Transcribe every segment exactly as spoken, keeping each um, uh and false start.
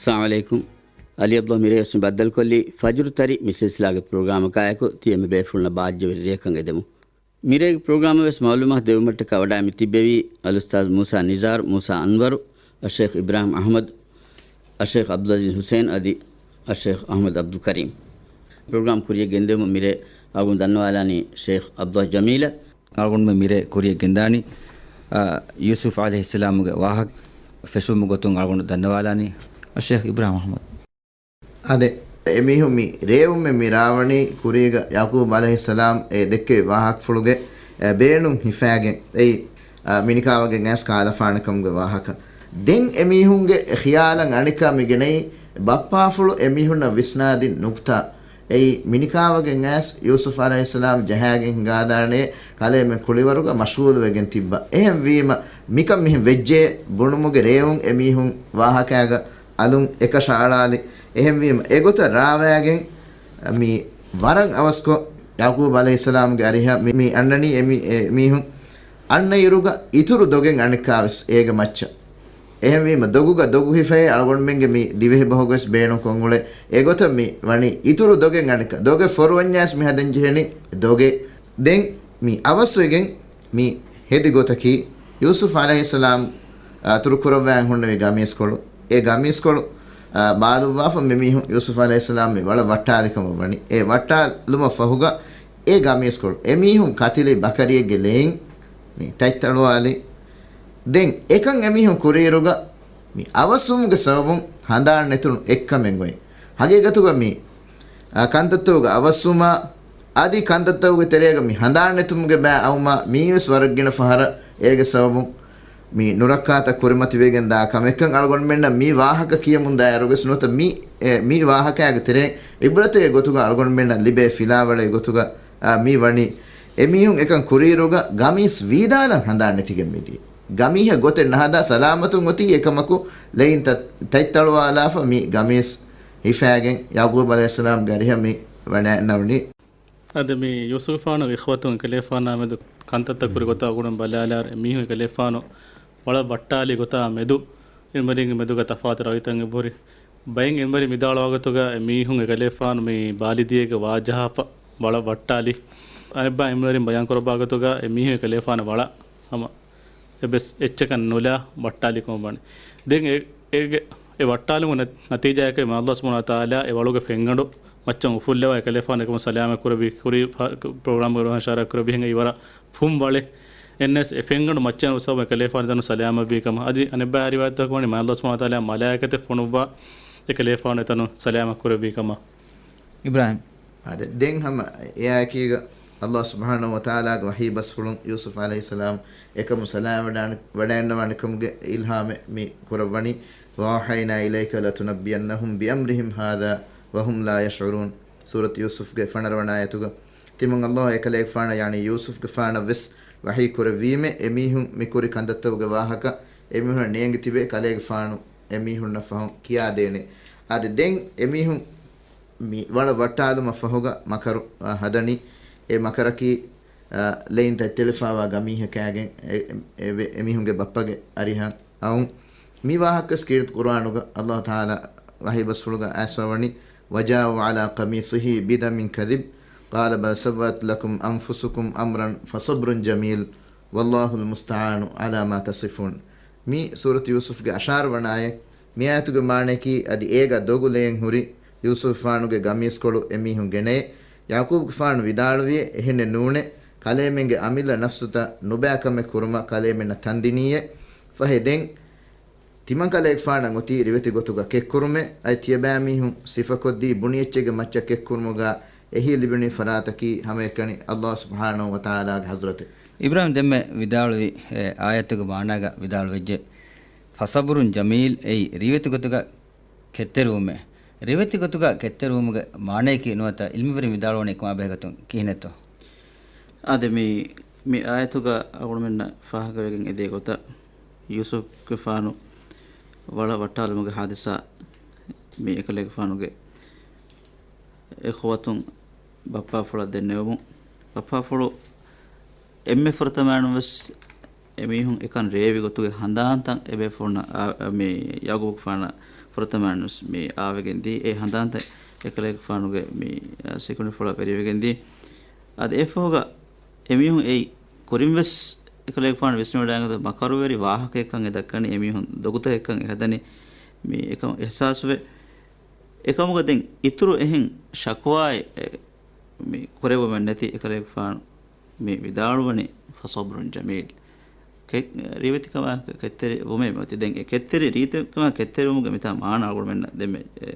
އައްސަލާމު ޢަލައިކުމް. އަލީ ޢަބްދުﷲ މިރޭ ވެސް ބައްދަލުކޮށްލީ ފަޖުރު ތަރި މި ސިލްސިލާގެ ޕްރޮގްރާމަކާއެކު ތިޔަ މި ބޭފުޅުންނަށް ބާއްޖަވެރި ރެއަކަށް އެދެމުން. މިރޭގެ ޕްރޮގްރާމަށް ވެސް މަޢުލޫމާތު ދެވުމަށްޓަކާ ވަޑައި މި ތިއްބެވީ އަލްއުސްތާޛު މޫސާ ނިޒާރު، މޫސާ އަންވަރު، އައްޝައިޚް އިބްރާހިމް އަޙްމަދު، އައްޝައިޚް ޢަބްދުލްޢަޒީޒް ޙުސައިން އަދި އައްޝައިޚް އަޙްމަދު ޢަބްދުލް ކަރީމް. ޕްރޮގްރާމް ކުރިޔަށް ގެންދެވުމަށް މިރޭ އަޅުގަނޑު ދަންނަވާލާނީ ޝޭޚް ޢަބްދުﷲ ޖަމީލަށް. އަޅުގަނޑުމެން މިރޭ ކުރިޔަށް ގެންދާނީ، އާ، ޔޫސުފް ޢަލައިހިއްސަލާމުގެ ވާހަކަ ފެށުމުގެ ގޮތުން އަޅުގަނޑު ދަންނަވާލާނީ އައްޝައިޚް އިބްރާހިމް އަޙްމަދު. އާދެ، އެމީހުން މި ރޭވުމެއް މި ރާވަނީ ކުރީގަ ޔަޢުޤޫބް ޢަލައިހިއްސަލާމް އެ ދެއްކެވި ވާހަކަފުޅުގެ، އެ، ބޭނުން ހިފާގެން އެއީ، އާ، މިނިކާވަގެން އައިސް ކާލަފާނެކަމުގެ ވާހަކަ. ދެން އެމީހުންގެ ޚިޔާލަށް އަނެއްކާ މި ގެނައީ ބައްޕާފުޅު އެމީހުންނަށް ވިސްނާދިން ނުކްތާ. އެއީ، މިނިކާވަގެން އައިސް ޔޫސުފް ޢަލައިހިއްސަލާމް ޖަހާގެން ހިނގާދާނެ ކަލޭމެން ކުޅިވަރުގަ މަޝްޣޫލުވެގެން ތިއްބާ. އެހެންވީމަ، މިކަން މިހެން ވެއްޖެ ބުނުމުގެ ރޭވުން އެމީހުން ވާހަކައިގަ އަލުން އެކަށައަޅާލި. އެހެންވީމަ، އެގޮތަށް ރާވައިގެން މި ވަރަށް އަވަސްކޮށް، ޔަޢުޤޫބް ޢަލައިހިއްސަލާމްގެ އަރިހަށް މި، މި އަންނަނީ އެ މި، އެ މީހުން. އަންނައިރުގަ އިތުރު ދޮގެއް އަނެއްކާވެސް އޭގެ މައްޗަށް. އެހެންވީމަ، ދޮގުގަ ދޮގު ހިފައޭ އަޅުގަނޑުމެންގެ މި ދިވެހި ބަހުގަވެސް ބޭނުންކޮށް އުޅޭ. އެގޮތަށް މި ވަނީ އިތުރު ދޮގެއް އަނެއްކާ. ދޮގެއް ފޮރުވަންޏާސް މި ހަދަން ޖެހެނީ ދޮގެއް. ދެން މި އަވަސްވެގެން މި ހެދި ގޮތަކީ، ޔޫސުފް ޢަލައިހިއްސަލާމް އަތުރު ކުރައްވާން ހުންނެވި ގަމީސްކޮޅު. އެ ގަމީސްކޮޅު، އާ، ބާލުއްވާފަ މި މީހުން ޔޫސުފް ޢަލައިހިއްސަލާމް މި ވަޅަށް ވައްޓާލި ކަމަށް ވަނީ. އެ ވައްޓާލުމަށް ފަހުގަ އެ ގަމީސްކޮޅު އެ މީހުން ކަތިލި ބަކަރިއެއްގެ ލެއިން މި ތަތްތަޅުވާލި. ދެން އެކަން އެމީހުން ކުރިއިރުގަ މި އަވަސްވުމުގެ ސަބަބުން ހަނދާން ނެތުނު އެއްކަމެއް އޮތް. ހަގީގަތުގަ މި، އާ، ކަންތައްތަކުގެ އަވަސްވުމާ އަދި ކަންތައްތަކުގެ ތެރޭގަ މި ހަނދާން ނެތުމުގެ ބައި އައުމާ މީވެސް ވަރަށް ގިނަ ފަހަރަށް އޭގެ ސަބަބުން މި ނުރައްކާތައް ކުރިމަތިވެގެން ދާ ކަމެއްކަން އަޅުގަނޑުމެންނަށް މި ވާހަކަ ކިޔަމުން ދާއިރުވެސް ނުވަތަ މި، އެ، މި ވާހަކައިގެ ތެރޭ އިބްރަތެއްގެ ގޮތުގަ އަޅުގަނޑުމެންނަށް ލިބޭ ފިލާވަޅެއް ގޮތުގަ، އާ، މި ވަނީ. އެމީހުން އެކަން ކުރިއިރުގަ ގަމީސް ވީދާލަން ހަނދާން ނެތިގެން މިދިޔަ. ގަމީހަށް ގޮތެއް ނަހަދާ ސަލާމަތުން އޮތީ އެކަމަކު ލެއިން ތަ-، ތަތްތަޅުވާލާފަ މި ގަމީސް ހިފާގެން ޔަޢުޤޫބް ޢަލައިހިއްސަލާމްގެ އަރިހަށް މި ވަޑައިންނަވަނީ. އަދި މި ޔޫސުފާނުގެ އިޚްވަތުން އެކަލޭފާނާ މެދު ކަންތައްތައް ކުރި ގޮތާ އަޅުގަނޑު ބަލާލާއިރު، އެމީހުން އެކަލޭފާނު ވަޅަށް ވައްޓާލި ގޮތާ މެދު، އެންމެރިންގެ މެދުގަ ތަފާތު ރައުތައް އެބަހުރި. ބައެއް އެންމެރި މިދާޅުވާ ގޮތުގަ އެމީހުން އެކަލޭފާނު މި ބާލިދީގެ ވާޖަހާފަ ވަޅަށް ވައްޓާލި. އަނެއްބައި އެންމެރިން ބަޔާން ކުރައްވާ ގޮތުގަ އެމީހުން އެކަލޭފާނު ވަޅަށް ހަމަ އެބަސް އެއްޗަކަށް ނުލާ ވައްޓާލިކަމަށް ވަނީ. ދެން އެ، އޭގެ، އެ ވައްޓާލުމުގެ ނަ-، ނަތީޖާއަކަށް މާ ﷲ ސުބްޙާނަހޫ ވަތަޢާލާ އެ ވަޅުގެ ފެންގަނޑު މައްޗަށް އުފުއްލަވާ އެކަލޭފާނު އެކަމުން ސަލާމަތް ކުރެއްވި، ކުރީ ފަ-، ޕްރޮގްރާމްގެ އިޝާރާތް ކުރެއްވި ހިނގައި ވަރަށް ފުން ވަޅެއް. އެންނެސް އެ ފެންގަނޑު މައްޗަށް އުފުއްލަވާ އެކަލޭފާނު ދަނު ސަލާމަތްވީ ކަމަށް. އަދި އަނެއްބައި ރިވާޔަތްތަކަށް ވަނީ މާ ﷲ ސުބްޙާނަހޫ ވަތަޢާލާ މަލާއިކަތެއް ފޮނުއްވާ އެކަލޭފާނު އެތަނުން ސަލާމަތް ކުރެއްވީ ކަމަށް. އިބްރާހިމް. އާދެ، ދެން ހަމަ އެއާއެކީގަ ﷲ ސުބްޙާނަހޫ ވަތަޢާލާގެ ވަޙީ ބަސްފުޅުން ޔޫސުފް ޢަލައިހިއްސަލާމް އެކަމުން ސަލާމަތް ވަޑައިންނަވާނެ ކަމުގެ އިލްހާމެއް މި ކުރައްވަނީ. وَأَوْحَيْنَا إِلَيْكَ لَتُنَبِّئَنَّهُمْ بِأَمْرِهِمْ هَذَا وَهُمْ لَا يَشْعُرُونَ. ސޫރަތު ޔޫސުފްގެ ފަނަރަ ވަނަ އާޔަތުގަ ތިމަން ﷲ އެކަލޭގެފާނަށް، ޔަޢުނީ ޔޫސުފްގެފާނަށް ވެސް ވަޙީ ކުރެއްވީމެ، އެމީހުން މި ކުރި ކަންތައްތަކުގެ ވާހަކަ އެމީހުންނަށް ނޭނގި ތިބޭ ކަލޭގެފާނު އެމީހުންނަށް ފަހުން ކިޔާދޭނެ. އާދެ، ދެން އެމީހުން މި ވަޅަށް ވައްޓާލުމަށް ފަހުގަ މަކަރު، އާ، ހަދަނީ. އެ މަކަރަކީ، އާ، ލެއިން ތަތްތެޅިފައިވާ ގަމީހަކާގެން އެ، އެ، އެ، އެމީހުންގެ ބައްޕަގެ އަރިހަށް އައުން. މި ވާހަކަ ވެސް ކީރިތި ޤުރުއާނުގަ ﷲ ތަޢާލާ ވަޙީ ބަސްފުޅުގަ އައިސްފަވަނީ، وَجَاءُوا عَلَىٰ قَمِيصِهِ بِدَمٍ كَذِبٍ قَالَ بَلْ سَوَّلَتْ لَكُمْ أَنفُسُكُمْ أَمْرًا فَصَبْرٌ جَمِيلٌ وَاللَّهُ الْمُسْتَعَانُ عَلَىٰ مَا تَصِفُونَ. މީ ސޫރަތު ޔޫސުފްގެ އަށާރަ ވަނަ އާޔަތް. މި އާޔަތުގެ މާނަޔަކީ، އަދި އޭގަ ދޮގު ލެއެއް ހުރި ޔޫސުފްފާނުގެ ގަމީސްކޮޅު އެމީހުން ގެނައޭ. ޔަޢުޤޫބްގެފާނު ވިދާޅުވިއޭ، އެހެނެއް ނޫނޭ، ކަލޭމެންގެ އަމިއްލަ ނަފްސުތައް ނުބައިކަމެއް ކުރުމަށް ކަލޭމެންނަށް ތަންދިނީއޭ. ފަހެ ދެން ތިމަންކަލޭގެފާނަށް އޮތީ ރިވެތި ގޮތުގަ ކެއްކުރުމެއް. އަދި ތިޔަބައިމީހުން ސިފަކޮށްދީ ބުނި އެއްޗެއްގެ މައްޗަށް ކެއްކުރުމުގަ އެހީ ލިބުނީ ފަރާތަކީ ހަމައެކަނި ﷲ ސުބްޙާނަހޫ ވަތަޢާލާގެ ޙަޟްރަތެއް. އިބްރާހިމް ދެންމެ ވިދާޅުވި، އެ، އާޔަތުގެ މާނާގަ ވިދާޅުވެއްޖެ. ފަޞަބުރުން ޖަމީލް އެއީ ރިވެތި ގޮތުގަ ކެތްތެރިވުމެއް. ރިވެތި ގޮތުގަ ކެތްތެރިވުމުގެ މާނަޔަކީ ނުވަތަ ޢިލްމުވެރިން ވިދާޅުވަނީ ކޮން ބައެއް ގޮތުން ކިހިނެއްތޯ؟ އާދެ، މި، މި އާޔަތުގަ އަޅުގަނޑުމެންނަށް ފާހަގަވެގެން އެދޭ ގޮތަށް، ޔޫސުފްގެފާނު ވަޅަށް ވައްޓާލުމުގެ ހާދިސާ މި އެކަލޭގެފާނުގެ އިޚްވަތުން ބައްޕާފުޅަށް ދެންނެވުމުން، ބައްޕާފުޅު އެންމެ ފުރަތަމައިން ވެސް އެމީހުން އެކަން ރޭވި ގޮތުގެ ހަނދާންތައް އެބޭފުޅުންނަށް އާ، މި ޔަޢުޤޫބުގެފާނަށް ފުރަތަމަ ވެސް މި އާވެގެން ދީ. އެ ހަނދާންތައް އެކަލޭގެފާނުގެ މި، އާ، ސިކުނޑިފުޅަށް ވެރިވެގެން ދީ. އަދި އެފަހުގަ އެމީހުން އެއީ ކުރިން ވެސް އެކަލޭގެފާނު ވިސްނިވަޑައިގަތު މަކަރުވެރި ވާހަކައެއްކަން އެ ދައްކަނީ، އެމީހުން ދޮގުތަކެއްކަން އެ ހަދަނީ. މި އެކަމަށް އިޙްސާސްވެ، އެކަމުގަ ދެން އިތުރު އެހެން ޝަކުވާއެއް އެ، މި ކުރެވުމެއް ނެތި އެކަލޭގެފާނު މި ވިދާޅުވަނީ، فصبر جميل. ކެ-، ރިވެތިކަމާ ކެތްތެރިވުމޭ މަތި. ދެން އެ ކެތްތެރި ރީތިކަމާ ކެތްތެރިވުމުގެ މިތާ މާނަ އަޅުގަނޑުމެންނަށް ދެންމެ، އެ،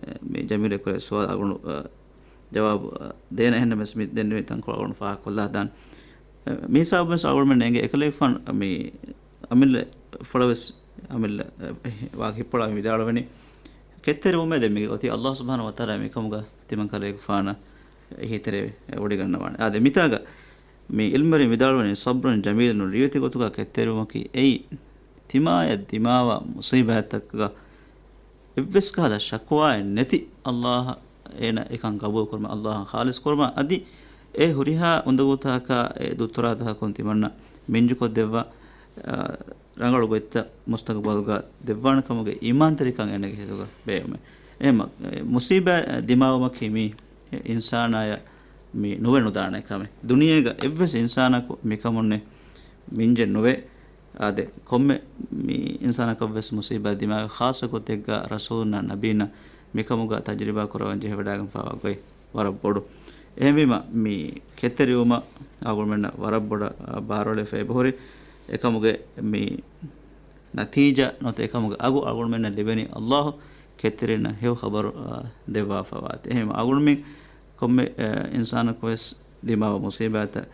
އެ، މި ޖަމީލް ކުރެ ސުވާލު އަޅުގަނޑު، އަ، ޖަވާބު، އަ، ދޭނަ އެހެންނަމަސް މި ދެން މި ތަންކޮޅު އަޅުގަނޑު ފާހަގަކޮށްލާ ދާން. އެ، މި ހިސާބު ވެސް އަޅުގަނޑުމެން އެނގޭ އެކަލޭގެފާނު މި އަމިއްލަ ފުޅަ ވެސް، އަމިއްލަ، އެ، ވާ ހިއްޕުޅާ ވިދާޅުވަނީ ކެތްތެރިވުމޭ ދެން މި އޮތީ އައްލާހު ސުބްޙާނަހު ވަތަޢާލާ މިކަމުގަ ތިމަން ކަލޭގެފާނަށް އެހީތެރޭ ވޮޑިގަންނަވާނެ. އާދެ، މިތާގަ މި ޢިލްމުވެރިން ވިދާޅުވަނީ، صبر جميل، ރިވެތި ގޮތުގަ ކެތްތެރިވުމަކީ އެއީ، ތިމާޔަށް ދިމާވާ މުޞީބާތްތަކުގަ އެއްވެސް ކަހަލަ ޝަކުވާއެއް ނެތި، އައްލާހަށް އޭނަ އެކަން ގަބޫލު ކުރުމަށް، އައްލާހަށް ޚާލިޞް ކުރުމަށް، އަދި އެ ހުރިހާ އުނދަގޫތަކާ އެ ދުއްތުރާތަކަކުން ތިމަންނަ މިންޖުކޮށްދެއްވާ، އާ، ރަނގަޅު ގޮތްތައް މުސްތަގުބަލުގަ ދެއްވާނެ ކަމުގެ އީމާންތެރިކަން އޭނަގެ ހިތުގަ ބޭއްވުމެވެ. އެހެން މުޞީބާ ދިމާވުމަކީ މީ އިންސާނާޔަށް މި ނުވެ ނުދާނެ ކަމެއް. ދުނިޔޭގަ އެއްވެސް އިންސާނަކު މިކަމުންނެއް މިންޖެއް ނުވޭ. އާދެ، ކޮންމެ މި އިންސާނަކަށްވެސް މުޞީބާ ދިމާވެ، ޚާއްޞަ ގޮތެއްގަ ރަސޫލުންނާ ނަބީންނަށް މިކަމުގަ ތަޖުރިބާ ކުރަވަން ޖެހިވަޑައިގެންފާވާ ގޮތް ވަރަށް ބޮޑު. އެހެންވީމަ، މި ކެތްތެރިވުމަށް އަޅުގަނޑުމެންނަށް ވަރަށް ބޮޑަށް، އާ، ބާރުއެޅިފަ އެބަހުރި. އެކަމުގެ މި ނަތީޖާ ނުވަތަ އެކަމުގެ އަގު އަޅުގަނޑުމެންނަށް ލިބެނީ އައްލާހު ކެތްތެރިންނަށް ހެޔޮ ޚަބަރު، އާ، ދެއްވާފަވާތީ. އެހެން އަޅުގަނޑުމެން ކޮންމެ، އާ، އިންސާނަކުވެސް ދިމާވާ މުޞީބާތައް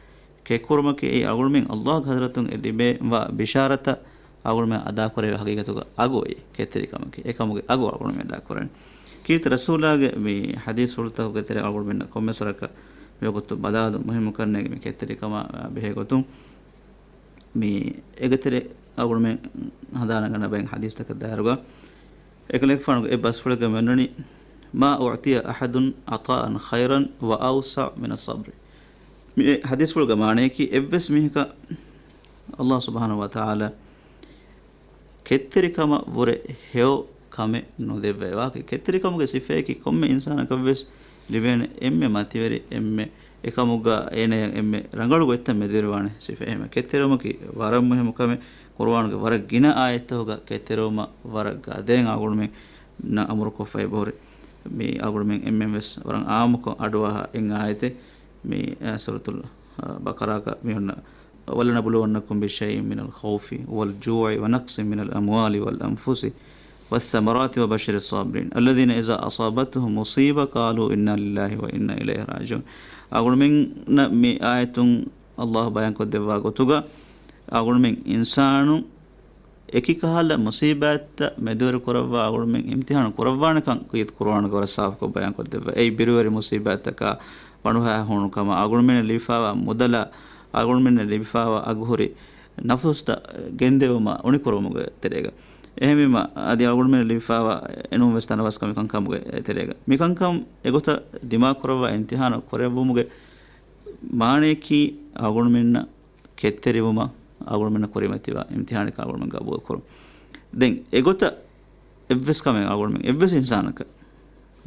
ކެތްކުރުމަކީ އެއީ އަޅުގަނޑުމެން އައްލާހުގެ ޙަޟްރަތުން އެ ލިބޭންވާ ބިޝާރަތަށް އަޅުގަނޑުމެން އަދާކުރެވޭ ހަގީގަތުގަ އަގު އެއީ ކެތްތެރިކަމަކީ. އެކަމުގެ އަގު އަޅުގަނޑުމެން އަދާކުރަނީ. ކީރިތި ރަސޫލާގެ މި ޙަދީޘްފުޅުތަކުގެ ތެރޭ އަޅުގަނޑުމެންނަށް ކޮންމެސް ވަރަކަށް މިވަގުތު ބަލާލުން މުހިއްމު ކަންނޭނގެ މި ކެތްތެރިކަމާ ބެހޭ ގޮތުން. މި އޭގެތެރޭ އަޅުގަނޑުމެން ހަނދާނަށް ގަންނަ ބައެއް ޙަދީޘްތަކަށް ދާއިރުގަ، އެކަލޭގެފާނުގެ އެއް ބަސްފުޅެއްގަ މިއޮންނަނީ، ما أعطي أحد عطاء خيرا وأوسع من الصبر. މި ޙަދީޘްފުޅުގެ މާނަޔަކީ، އެއްވެސް މީހަކަށް އައްލާހު ސުބްޙާނަހު ވަތަޢާލާ ކެތްތެރިކަމަށް ވުރެ ހެޔޮ ކަމެއް ނުދެއްވައެވާކަށް، ކެތްތެރިކަމުގެ ސިފަޔަކީ ކޮންމެ އިންސާނަކަށްވެސް ލިބޭނެ އެންމެ މަތިވެރި، އެންމެ އެކަމުގަ އޭނަޔަށް އެންމެ ރަނގަޅު ގޮތްތައް މެދުވެރިވާނެ ސިފަ. އެހެން ކެތްތެރިވުމަކީ ވަރަށް މުހިއްމު ކަމެއް. ޤުރުއާނުގެ ވަރަށް ގިނަ އާޔަތްތަކުގަ ކެތްތެރިވުމަށް ވަރަށް ގަދައިން އަޅުގަނޑުމެންނަށް އަމުރުކޮށްފައި ބޮހުރި. މި އަޅުގަނޑުމެން އެންމެންވެސް ވަރަށް އާއްމުކޮށް އަޑުއަހާ އެއް އާޔަތެއް މި، އަ، ސޫރަތުލް، އަ، ބަޤަރާގަ މި އޮންނަ، ولنبلونكم بشيء من الخوف والجوع ونقص من الأموال والأنفس والثمرات وبشر الصابرين الذين إذا أصابتهم مصيبة قالوا إنا لله وإنا إليه راجعون. އަޅުގަނޑުމެންނަށް މި އާޔަތުން އައްލާހު ބަޔާންކޮށްދެއްވާ ގޮތުގަ، އަޅުގަނޑުމެން އިންސާނުން އެކި ކަހަލަ މުޞީބާތްތައް މެދުވެރި ކުރައްވާ އަޅުގަނޑުމެން އިމްތިޙާނު ކުރައްވާނެކަން ކީރިތި ޤުރުއާނުގަ ވަރަށް ސާފުކޮށް ބަޔާންކޮށްދެއްވާ. އެއީ ބިރުވެރި މުޞީބާތްތަކާ، ބަނޑުހައި ހޫނުކަމާ، އަޅުގަނޑުމެންނަށް ލިބިފާވާ މުދަލާ، އަޅުގަނޑުމެންނަށް ލިބިފާވާ އަގުހުރި ނަފުސްތައް ގެންދެވުމާ އުނިކުރުވުމުގެ ތެރޭގަ. އެހެންވީމަ، އަދި އަޅުގަނޑުމެންނަށް ލިބިފާވާ އެނޫންވެސް ތަނަވަސްކަން މިކަންކަމުގެ ތެރޭގަ. މިކަންކަން އެގޮތަށް ދިމާކުރައްވާ އިމްތިޙާނު ކުރެއްވުމުގެ މާނަޔަކީ އަޅުގަނޑުމެންނަށް ކެތްތެރިވުމަށް އަޅުގަނޑުމެންނަށް ކުރިމަތިވާ އިމްތިޙާނަކަށް އަޅުގަނޑުމެން ގަބޫލުކުރުން. ދެން އެގޮތަށް އެއްވެސް ކަމެއް އަޅުގަނޑުމެން އެއްވެސް އިންސާނަކަށް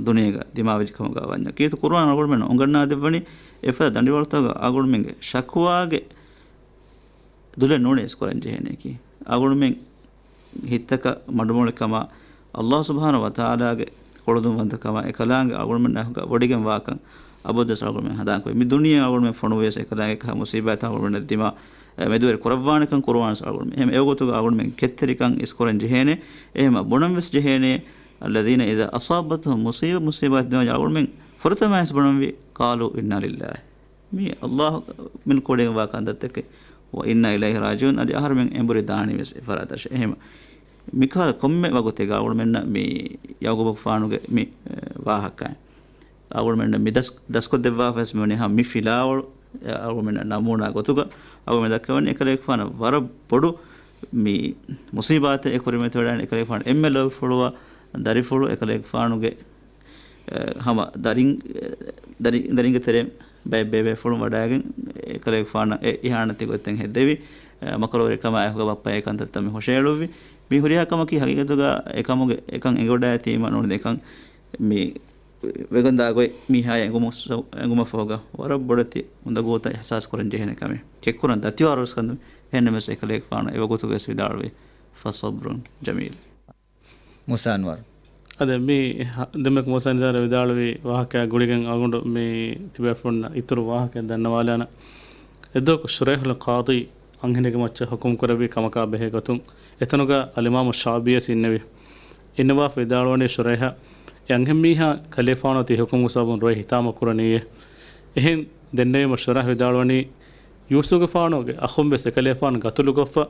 ދުނިޔޭގަ ދިމާވެއްޖެ ކަމުގަ ވަންޏާ، ކީރިތި ޤުރުއާން އަޅުގަނޑުމެންނަށް އުނގަންނާދެއްވަނީ އެފަދަ ދަނޑިވަޅުތަކުގަ އަޅުގަނޑުމެންގެ ޝަކުވާގެ ދުލެއް ނޫނީ އިސްކުރަން ޖެހޭނެއަކީ. އަޅުގަނޑުމެން ހިތްތަކަށް މަޑުމޮޅިކަމާ، އައްލާހު ސުބްޙާނަހު ވަތަޢާލާގެ ކޮޅުދުންވަންތަކަމާ، އެކަލާނގެ އަޅުގަނޑުމެންނާ ވޮޑިގެން ވާކަން އަބަދުވެސް އަޅުގަނޑުމެން ހަނދާންކޮށް. މި ދުނިޔެ އަޅުގަނޑުމެން ފޮނުވިޔަސް އެކަލާނގެ ކަހަލަ މުޞީބާތް އަޅުގަނޑުމެންނަށް ދިމާ، އެ، މެދުވެރި ކުރައްވާނެކަން ޤުރުއާން އަޅުގަނޑުމެން. އެހެން އެވަގުތުގަ އަޅުގަނޑުމެން ކެތްތެރިކަން އިސްކުރަން ޖެހޭނެ. އެހެން ބުނަންވެސް ޖެހޭނެ، الذين إذا أصابتهم مصيبة، މުޞީބާތް ދިމާވެއްޖެ އަޅުގަނޑުމެން ފުރަތަމަ އިސް ބުނަންވީ، قالوا إنا لله. މީ އައްލާހު މިން ކުޑައިން ވާ ކަންތައްތަކެއް، وإنا إليه راجعون، އަދި އަހަރުމެން އެނބުރި ދާނީވެސް އެފަރާތަށް. އެހެން މިކަހަލަ ކޮންމެ ވަގުތެއްގަ އަޅުގަނޑުމެންނަށް މި ޔަޢުޤޫބުގެފާނުގެ މި، އެ، ވާހަކައިން އަޅުގަނޑުމެންނަށް މި ދަސް، ދަސްކޮށްދެއްވާފަވެސް މިވަނީ ހަމަ މި ފިލާވަޅު، އެ، އަޅުގަނޑުމެންނަށް ނަމޫނާ ގޮތުގަ އަޅުގަނޑުމެން ދައްކަވަނީ އެކަލޭގެފާނަށް ވަރަށް ބޮޑު މި މުޞީބާތެއް އެ ކުރިމަތިވެވަޑައިގެން އެކަލޭގެފާނު އެންމެ ލޯބިފުޅުވާ ދަރިފުޅު އެކަލޭގެފާނުގެ އެ، ހަމަ ދަރިން، އެ، ދަރި-، ދަރިންގެ ތެރެއިން ބައެއް ބޭބޭފުޅުން ވަޑައިގެން އެކަލޭގެފާނަށް އެ އިހާނެތި ގޮތްތައް ހެއްދެވި، މަކަރުވެރިކަމާ އެކުގަ ބައްޕަ އެ ކަންތައްތައް މި ހުށައެޅުއްވި. މި ހުރިހާ ކަމަކީ ހަގީގަތުގަ އެކަމުގެ އެކަން އެނގިވަޑައި ތީމަ ނޫން އެކަން މި ވެގަންދާ ގޮތް މީހާ އެނގުމަށް ފަހުގަ ވަރަށް ބޮޑެތި އުނދަގޫތައް އިޙްސާސް ކުރަން ޖެހޭނެ ކަމެއް. ޗެކްކުރަން ދަތިވާ ރުސްކަން އެހެންނަމަވެސް އެކަލޭގެފާނު އެވަގުތުގަވެސް ވިދާޅުވި، فصبر جميل. މޫސާ އަންވަރު. އަދެ މި ހަ-، ދެންމެ މޫސާ ނިޒާރު ވިދާޅުވި ވާހަކައާ ގުޅިގެން އަޅުގަނޑު މި ތިބޭފުޅުންނަށް އިތުރު ވާހަކައެއް ދަންނަވާލާނަން. އެއްދުވަހަކު ޝުރައިޙުލް ޤާޟީ އަންހެނެއްގެ މައްޗަށް ޙުކުމް ކުރެއްވި ކަމަކާ ބެހޭ ގޮތުން އެތަނުގަ އަލްއިމާމު ޝާބީ ވެސް އިންނެވި. އިންނަވާފަ ވިދާޅުވަނީ ޝުރައިޙަށް، އެ އަންހެންމީހާ ކަލޭފާނު ތި ޙުކުމް ސަބަބުން ރޮއެ ހިތާމަ ކުރަނީއޭ. އެހެން ދެންނެވީމަ ޝުރައިޙަށް ވިދާޅުވަނީ، ޔޫސުފުގެފާނުގެ އަޚުން ވެސް އެކަލޭފާނު ގަތުލުކޮށްފަ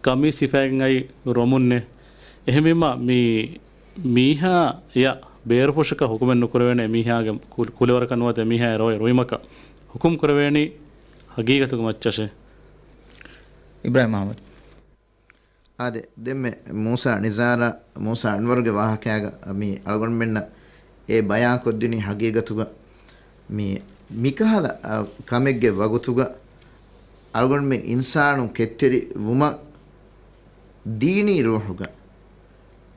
ގަމީސް ހިފައިގެން އައި ރޮމުންނޭ. އެހެންވީމަ މި މީހާޔަށް ބޭރުފުށަކަށް ޙުކުމެއް ނުކުރެވޭނެ، އެމީހާގެ ކު-، ކުލަވަރަކަށް ނުވަތަ އެމީހާ ރޮއެ ރުއިމަކަށް ޙުކުމް ކުރެވޭނީ ހަގީގަތުގެ މައްޗަށޭ. އިބްރާހިމް އަޙްމަދު. އާދެ، ދެންމެ މޫސާ ނިޒާރާ، މޫސާ އަންވަރުގެ ވާހަކައިގަ މި އަޅުގަނޑުމެންނަށް އެ ބަޔާންކޮށްދިނީ ހަގީގަތުގަ މި، މިކަހަލަ، އަ، ކަމެއްގެ ވަގުތުގަ އަޅުގަނޑުމެން އިންސާނުން ކެތްތެރި ވުމަށް ދީނީ ރޫޙުގަ،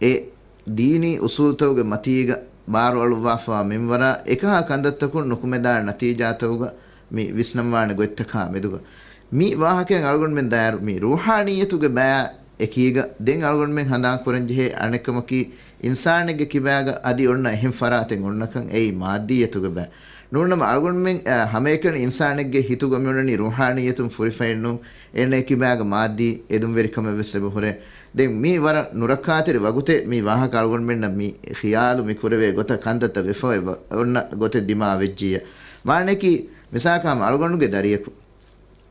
އެ ދީނީ އުސޫލުތަކުގެ މަތީގަ ބާރުއަޅުއްވާފަވާ މިންވަރާ އެކަހަލަ ކަންތައްތަކުން ނުކުމެދާނެ ނަތީޖާތަކުގަ މި ވިސްނަންވާނެ ގޮތްތަކާ މެދުގަ. މި ވާހަކައިން އަޅުގަނޑުމެން ދާއިރު މި ރޫޙާނިއްޔަތުގެ ބަޔާ އެކީގަ ދެން އަޅުގަނޑުމެން ހަނދާން ކުރަންޖެހޭ އަނެއްކަމަކީ، އިންސާނެއްގެ ކިބާގަ އަދި އޮންނަ އެހެން ފަރާތެއް އޮންނަކަން އެއީ މާއްދީއްޔަތުގެ ބައި. ނޫންނަމަ އަޅުގަނޑުމެން، އަ، ހަމައެކަނި އިންސާނެއްގެ ހިތުގަ މިއޮންނަނީ ރޫޙާނިއްޔަތުން ފުރިފައެއްނޫން، އޭނަ ކިބާގަ މާއްދީ އެދުންވެރިކަމެއް ވެސް އެބަހުރޭ. ދެން މީ ވަރަށް ނުރައްކާތެރި ވަގުތެއް މި ވާހަކަ އަޅުގަނޑުމެންނަށް މި ޚިޔާލު މި ކުރެވޭ ގޮތަށް ކަންތައްތައް ވެފަ އޮންނަ ގޮތެއް ދިމާވެއްޖިއްޔާ. މާނައަކީ މިސާލަކަށް ހަމަ އަޅުގަނޑުގެ ދަރިޔަކު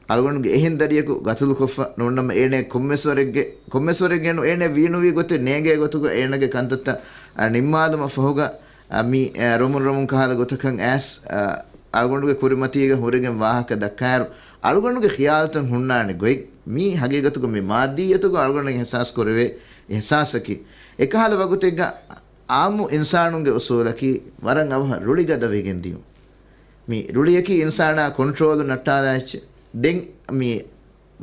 އަޅުގަނޑުގެ އެހެން ދަރިޔަކު ގަތުލުކޮށްފަ ނޫންނަމަ އޭނަ ކޮންމެސްވަރެއްގެ، ކޮންމެސްވަރެއްގެ ނު އޭނަ ވީނުވީ ގޮތެއް ނޭނގޭ ގޮތުގަ އޭނަގެ ކަންތައްތައް، އަ، ނިންމާލުމަށް ފަހުގަ، އަ، މި، އަ، ރޮމުން ރޮމުން ކަހަލަ ގޮތަކަށް އައިސް، އަ، އަޅުގަނޑުގެ ކުރިމަތީގަ ހުރެގެން ވާހަކަ ދައްކާއިރު، އަޅުގަނޑުގެ ޚިޔާލުތައް ހުންނާނެ ގޮތް މީ ހަގީގަތުގަ މި މާއްދީއްޔަތުގަ އަޅުގަނޑަށް އިޙްސާސް ކުރެވޭ އިޙްސާސަކީ. އެކަހަލަ ވަގުތެއްގަ އާއްމު އިންސާނުންގެ އުސޫލަކީ ވަރަށް އަވަހަށް ރުޅި ގަދަވެގެން ދިޔުން. މި ރުޅިއަކީ އިންސާނާ ކޮންޓްރޯލު ނައްޓާލާ އެއްޗެއް. ދެން މި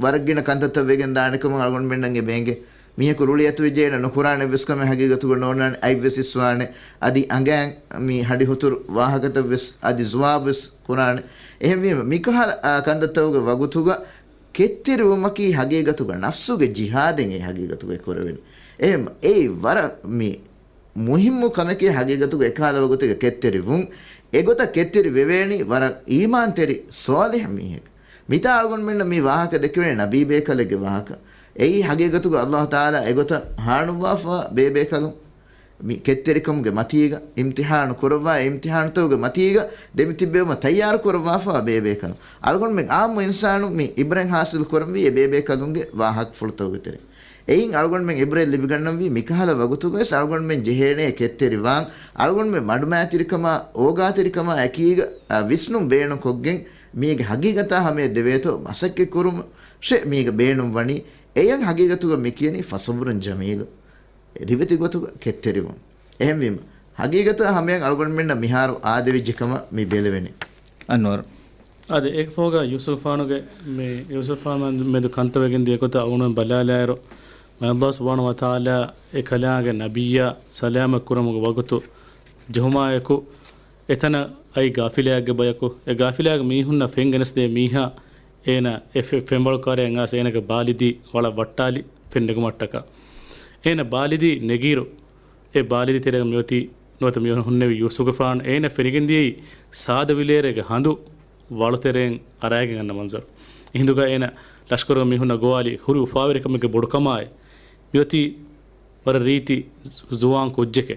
ވަރަށް ގިނަ ކަންތައްތައް ވެގެން ދާނެ ކަމަށް އަޅުގަނޑުމެންނަށް އެބަ އެނގޭ. މީހަކު ރުޅި އަތުވެއްޖެ އޭނަ ނުކުރާނެ އެއްވެސް ކަމެއް ހަގީގަތުގަ ނޯންނާނެ. އަތްވެސް އިސްވާނެ. އަދި އަނގައިން މި ހަޑި ހުތުރު ވާހަކަތައް ވެސް އަދި ޒުވާބު ވެސް ކުރާނެ. އެހެންވީމަ މިކަހަލަ، އާ، ކަންތައްތަކުގެ ވަގުތުގަ ކެތްތެރިވުމަކީ ހަގީގަތުގަ ނަފްސުގެ ޖިހާދެއް އެ ހަގީގަތުގަ ކުރެވެނީ. އެހެން އެއީ ވަރަށް މި މުހިއްމު ކަމެކޭ ހަގީގަތުގަ އެކަހަލަ ވަގުތެއްގަ ކެތްތެރިވުން. އެގޮތަށް ކެތްތެރި ވެވޭނީ ވަރަށް އީމާންތެރި ޞާލިޙު މީހެއް. މިތާ އަޅުގަނޑުމެންނަށް މި ވާހަކަ ދެކެވޭނީ ނަބީ ބޭކަލެއްގެ ވާހަކަ. އެއީ ހަގީގަތުގަ އައްލާހު ތަޢާލާ އެގޮތަށް ހާނުއްވާފަ ބޭބޭކަލުން މި ކެތްތެރިކަމުގެ މަތީގަ، އިމްތިޙާނު ކުރައްވާ އެ އިމްތިޙާނުތަކުގެ މަތީގަ ދެމި ތިއްބެވުމަށް ތައްޔާރު ކުރައްވާފަ ބޭބޭކަލުން. އަޅުގަނޑުމެން އާއްމު އިންސާނުން މި އިބްރަތް ހާސިލް ކުރަންވީ އެ ބޭބޭކަލުންގެ ވާހަކަފުޅުތަކުގެ ތެރެއިން. އެއިން އަޅުގަނޑުމެން އިބްރަތް ލިބިގަންނަންވީ މިކަހަލަ ވަގުތުގަވެސް އަޅުގަނޑުމެން ޖެހޭނޭ ކެތްތެރިވާން، އަޅުގަނޑުމެން މަޑުމައިތިރިކަމާ، އޯގާތެރިކަމާ އެކީގަ، އަ، ވިސްނުން ބޭނުންކޮށްގެން މީގެ ހަގީގަތާ ހަމަޔަށް ދެވޭތޯ މަސައްކަތްކުރުމަށޭ މީގަ ބޭނުން ވަނީ. އެޔަށް ހަގީގަތުގަ މި ކިޔަނީ ފަޞަބުރުން ޖަމީލު. ރިވެތި ގޮތުގަ ކެތްތެރިވުން. އެހެންވީމަ، ހަގީގަތަށް ހަމަޔަށް އަޅުގަނޑުމެންނަށް މިހާރު އާދެވިއްޖެ ކަމަށް މި ބެލެވެނީ. އަންވަރު. އާދެ، އޭގެ ފަހުގަ ޔޫސުފާނުގެ މި ޔޫސުފާނު މެދު ކަންތައް ވެގެން ދިޔަ ގޮތަށް އަޅުގަނޑުމެން ބަލާލާއިރު، މި އައްލާހު ސުބްޙާނަހޫ ވަތަޢާލާ އެ ކަލާނގެ ނަބިއްޔާ ސަލާމަތް ކުރުމުގެ ވަގުތު ޖެހުމާއެކު، އެތަނަށް އައި ގާފިލާއެއްގެ ބަޔަކު، އެ ގާފިލާގެ މީހުންނަށް ފެން ގެނެސްދޭ މީހާ، އޭނަ އެ ފެ-، ފެންވަޅުކާރައަށް އައިސް އޭނަގެ ބާލިދީ ވަޅަށް ވައްޓާލި ފެން ނެގުމަށްޓަކާ. އޭނަ ބާލިދީ ނެގިއިރު، އެ ބާލިދީ ތެރޭގަ މިއޮތީ، ނުވަތަ މި ހުންނެވި ޔޫސުފުގެފާނު އޭނަ ފެނިގެންދިޔައީ ސާދަ ވިލޭރޭގެ ހަނދު ވަޅުތެރެއިން އަރާގެން އަންނަ މަންޒަރު. އެހިނދުގަ އޭނަ ލަޝްކަރުގެ މީހުންނަށް ގޮވާލި ހުރި އުފާވެރިކަމެއްގެ ބޮޑުކަމާއި، މިއޮތީ ވަރަށް ރީތި ޒުވާން ކުއްޖެކޭ.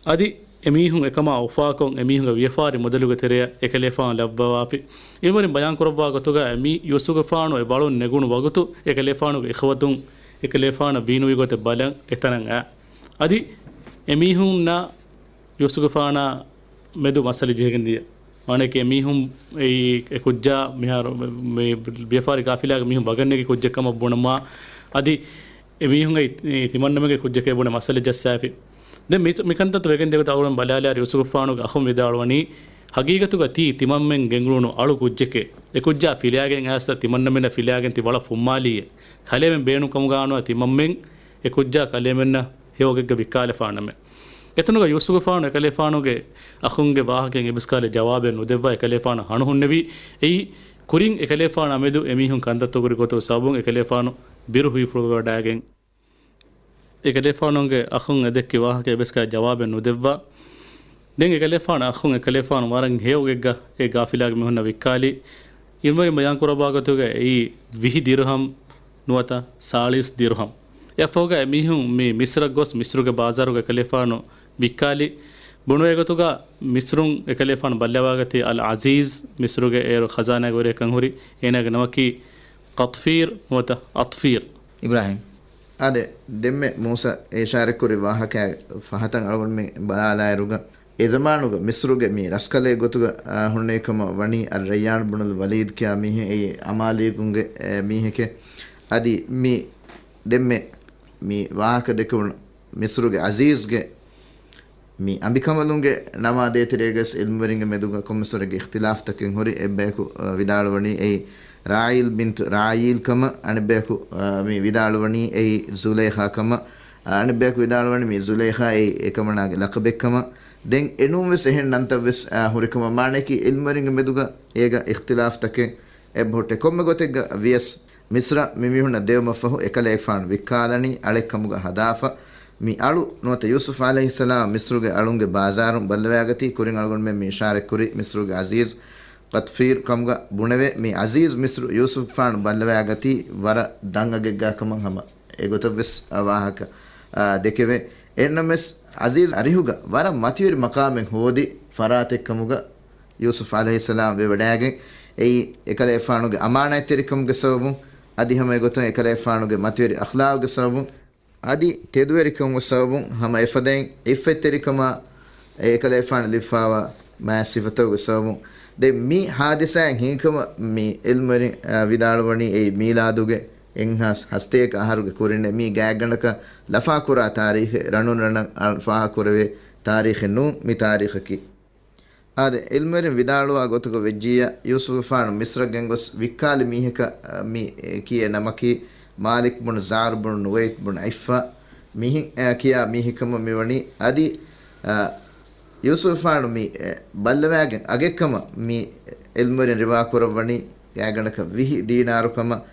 އަދި އެމީހުން އެކަމާ އުފާކޮށް، އެމީހުންގެ ވިޔަފާރި މުދަލުގެ ތެރެއަށް އެކަލޭފާނު ލައްވަވާފި. އިލްމުވެރިން ބަޔާން ކުރައްވާ ގޮތުގަ، މި ޔޫސުފުގެފާނު އެ ވަޅުން ނެގުނު ވަގުތު، އެކަލޭފާނުގެ އިޚްވަތުން އެކަލޭފާނަށް ވީނުވި ގޮތެއް ބަލަން އެތަނަށް އައި. އަދި އެމީހުންނާ ޔޫސުފުގެފާނާ މެދު މައްސަލަ ޖެހިގެން ދިޔަ. މާނައަކީ އެމީހުން އެއީ އެ ކުއްޖާ މިހާރު މި، މި ވިޔަފާރި ގާފިލާގެ މީހުން ވަގަށް ނެގި ކުއްޖެއް ކަމަށް ބުނަމާ، އަދި އެމީހުން އެ ތިމަންނަމެގެ ކުއްޖެކޭ ބުނެ މައްސަލަ ޖައްސާފި. ދެން މި، މިކަންތައް ވެގެން ދިޔަ ގޮތަށް އަޅުގަނޑު ބަލާލާއިރު ޔޫސުފުގެފާނުގެ އަޚުން ވިދާޅުވަނީ، ހަގީގަތުގަ ތީ ތިމަންމެން ގެންގުޅުނު އަޅު ކުއްޖެކޭ. އެ ކުއްޖާ ފިލާގެން އައިސް ތިމަންނަމެންނަށް ފިލާގެން ތި ވަޅަށް ފުއްމާލީއޭ. ކަލޭމެން ބޭނުން ކަމުގަ އަންނަވާ ތިމަންމެން އެ ކުއްޖާ ކަލޭމެންނަށް ހެޔޮ އޮގެއްގަ ވިއްކާލެފާނަމޭ. އެތަނުގަ ޔޫސުފުގެފާނު އެކަލޭފާނުގެ އަޚުންގެ ވާހަކައިން އެއްވެސް ކަހަލަ ޖަވާބެއް ނުދެއްވާ އެކަލޭފާނަށް ހަނު ހުންނެވި. އެއީ ކުރިން އެކަލޭފާނާ މެދު އެމީހުން ކަންތައްތަކުގެ ގޮތުގެ ސަބަބުން އެކަލޭފާނު ބިރު ހުވިފުޅުވެވަޑައިގެން އެކަލޭފާނުގެ އަޚުން އެ ދެއްކި ވާހަކަ އެއްވެސް ކަހަލަ ޖަވާބެއް ނުދެއްވާ. ދެން އެކަލޭފާނު އަޚުން އެކަލޭފާނު ވަރަށް ހެޔޮ އޮގެއްގަ އެ ގާފިލާގެ މީހުންނަށް ވިއްކާލީ. އިލްމުވެރިން ބަޔާން ކުރައްވާ ގޮތުގަ އެއީ ވިހި ދިރުހަމް ނުވަތަ ސާޅީސް ދިރުހަމް. އެއަށްފަހުގަ އެމީހުން މި މިސްރަށް ގޮސް މިސްރުގެ ބާޒާރުގަ އެކަލޭފާނު ވިއްކާލި. ބުނުވޭ ގޮތުގަ މިސްރުން އެކަލޭފާނު ބައްލަވާގަތީ އަލް އަޒީޒް މިސްރުގެ އޭރު ޚަޒާނާގެ ވެރިޔަކަށް ހުރި އޭނާގެ ނަމަކީ ޤަޠްފީރް ނުވަތަ އަޠްފީރް. އިބްރާހިމް. އާދެ، ދެންމެ މޫސަ އިޝާރަތްކުރި ވާހަކައިގެ ފަހަތަށް އަޅުގަނޑުމެން ބަލާލާއިރުގަ، އެ ޒަމާނުގަ މިސްރުގެ މި ރަސްކަލެއް ގޮތުގަ، އާ، ހުންނެވި ކަމަށް ވަނީ އައްރައްޔާން ބުނުލް ވަލީދް ކިޔާ މީހެއް، އެއީ އަމާލީގުންގެ، އެ، މީހެކޭ. އަދި މި ދެންމެ މި ވާހަކަ ދެކެވުނު މިސްރުގެ އަޒީޒްގެ މި އަނބިކަނބަލުންގެ ނަމާ ދޭތެރޭގަސް އިލްމުވެރިންގެ މެދުގަ ކޮންމެސްވަރެއްގެ އިޚްތިލާފްތަކެއް ހުރި. އެއްބަޔަކު، އަ، ވިދާޅުވަނީ އެއީ ރާއީލް ބިންތު ރާއީލް ކަމަށް، އަނެއްބަޔަކު، އަ، މި ވިދާޅުވަނީ އެއީ ޒުލައިޚާ ކަމަށް، އަ، އަނެއްބަޔަކު ވިދާޅުވަނީ މި ޒުލައިޚާ އެއީ އެކަމަނާގެ ލަޤަބެއް ކަމަށް. ދެން އެނޫންވެސް އެހެން ނަންތައްވެސް، އަ، ހުރިކަމަށް މާނައަކީ އިލްމުވެރިންގެ މެދުގަ އޭގަ އިޚްތިލާފްތަކެއް އެބަހުއްޓޭ. ކޮންމެ ގޮތެއްގަ ވިޔަސް މިސްރަށް މި މީހުންނަށް ދެވުމަށްފަހު އެކަލޭގެފާނު ވިއްކާލަނީ އަޅެއްކަމުގަ ހަދާފަ. މި އަޅު ނުވަތަ ޔޫސުފް ޢަލައިހިއްސަލާމް މިސްރުގެ އަޅުންގެ ބާޒާރުން ބައްލަވާގަތީ. ކުރިން އަޅުގަނޑުމެން މި އިޝާރަތްކުރި މިސްރުގެ އަޒީޒް ޤަޠްފީރް ކަމުގަ ބުނެވޭ. މި އަޒީޒް މިސްރު ޔޫސުފްފާނު ބައްލަވާގަތީ ވަރަށް ދަށް އަގެއްގާ ކަމަށް ހަމަ އެގޮތަށްވެސް ވާހަކަ، އާ، ދެކެވޭ. އެހެންނަމަވެސް އަޒީޒް އަރިހުގަ ވަރަށް މަތިވެރި މަޤާމެއް ހޯދި ފަރާތެއްކަމުގަ ޔޫސުފް ޢަލައިހިއްސަލާމް ވެވަޑައިގެން އެއީ އެކަލޭގެފާނުގެ އަމާނާތްތެރިކަމުގެ ސަބަބުން، އަދި ހަމަ އެގޮތުން އެކަލޭގެފާނުގެ މަތިވެރި އަޚްލާގުގެ ސަބަބުން، އަދި ތެދުވެރިކަމުގެ ސަބަބުން ހަމަ އެފަދައިން ޢިއްފަތްތެރިކަމާ އެކަލޭގެފާނު ލިބިފާވާ މާތް ސިފަތަކުގެ ސަބަބުން. ދެން މި ހާދިސާއިން ހިނގިކަމަށް މި ޢިލްމުވެރިން، އާ، ވިދާޅުވަނީ އެއީ މީލާދުގެ އެއްހާސް ހަސަތޭކަ އަހަރުގެ ކުރިންނޭ. މީ ގާތްގަނޑަކަށް ލަފާކުރާ ތާރީޚެއް، ރަނުން ރަނަށް އަ، ފާހަގަކުރެވޭ ތާރީޚެއް ނޫން މި ތާރީޚަކީ. އާދެ، ޢިލްމުވެރިން ވިދާޅުވާ ގޮތުގަ ވެއްޖިއްޔާ، ޔޫސުފްގެފާނު މިސްރަށް ގެންގޮސް ވިއްކާލި މީހަކަށް، އަ، މި ކިޔޭ ނަމަކީ މާލިކް ބުނު ޒާރު ބުނު ނުވައިތް ބުނު ޢިއްފަ. މިހިން، އަ، ކިޔާ މީހެއްކަމަށް މިވަނީ. އަދި، އަ، ޔޫސުފްގެފާނު މި، އެ، ބައްލަވާގެން އަގެއްކަމަށް މި ޢިލްމުވެރިން ރިވާ ކުރައްވަނީ ގާތްގަނޑަކަށް ވިހި ދީނާރު ކަމަށް.